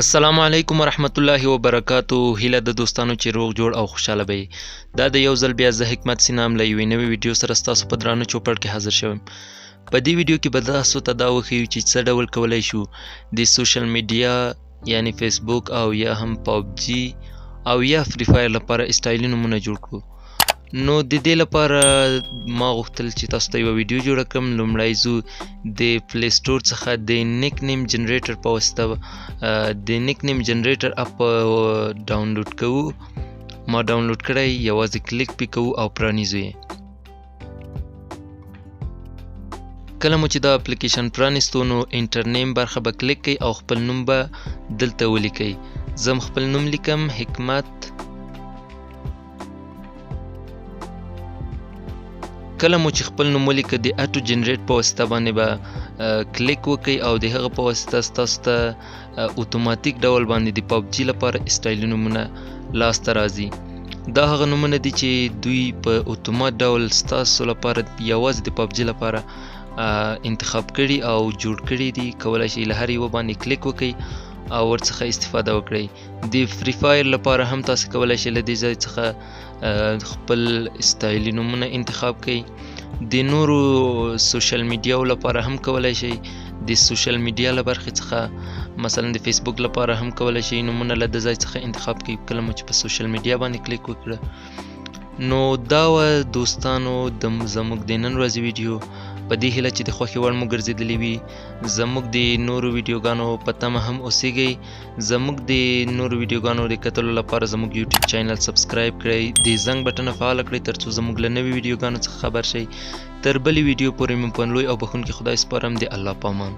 السلام علیکم ورحمت الله وبرکاتو. هیله د دوستانو چې روغ جوړ او خوشاله به. دا د یو ځل بیا زه حکمت سینام له یوې نوې ویډیو سره ستاسو په درانه چوپړ کې حاضر شوم. په دې ویډیو کې به تاسو ته دا وښیو چې څه ډول کولای شو د social media یعنی فیسبوک او یا هم پابجي او یا فری فایر لپاره اسټایلي نومونه جوړ کړو. نو د دې لپاره ما غوښتل چې تاسو ته یوه ویډیو جوړه کړم. لومړی ځو د پلی سټور څخه د نیک نیم جنریټر په واسطه د نیک نیم جنریټر اپ ډاونلوډ کوو. ما ډاونلوډ کړی، یوازې کلیک پې کوو او پرانیزو یې. کله مو چې دا اپلیکیشن پرانیستو نو enter name برخه به کلیک کړئ او خپل نوم به دلته ولیکئ. زه هم خپل نوم لیکم، حکمت. کله مو چې خپل نوم ولیکه د auto generate په واسطه باندې به کلیک وکړئ او د هغه په واسطه ستاسو ته اتوماتیک ډول باندې د پابجي لپاره اسټایلي نومونه لاسته راځي. دا هغه نومونه دي چې دوی په اتومات ډول ستاسو لپاره یوازې د پابجي لپاره انتخاب کړي او جوړ کړي دي. کولای شئ له هر یوه باندې کلیک وکړئ او ورڅخه استفاده وکړئ. د فری فایر لپاره هم تاسو کولای شئ له دې ځای څخه خپل اسټایلي نومونه انتخاب کړئ. د نورو social میډیاو لپاره هم کولای شئ د social media له برخې څخه، مثلا د فیسبوک لپاره هم کولای شئ نومونه له دې ځای څخه انتخاب کړئ. کله مو چې په social media باندې کلیک وکړه. نو دا وه دوستانو د زموږ د نن ورځې ویډیو. په دې هیله چې د خوښې وړ مو ګرځېدلې وي. زموږ د نورو ویډیوګانو په تمه هم اوسیږئ. زموږ د نورو ویډیوګانو د کتلو لپاره زموږ یوټیوب channel subscribe کړئ، د زنګ بټنه فعاله کړئ ترڅو زموږ له نوې ویډیوګانو څخه خبر شئ. تر بلې ویډیو پورې مو په لوی او بخښونکي خدای سپارم. د الله پامان.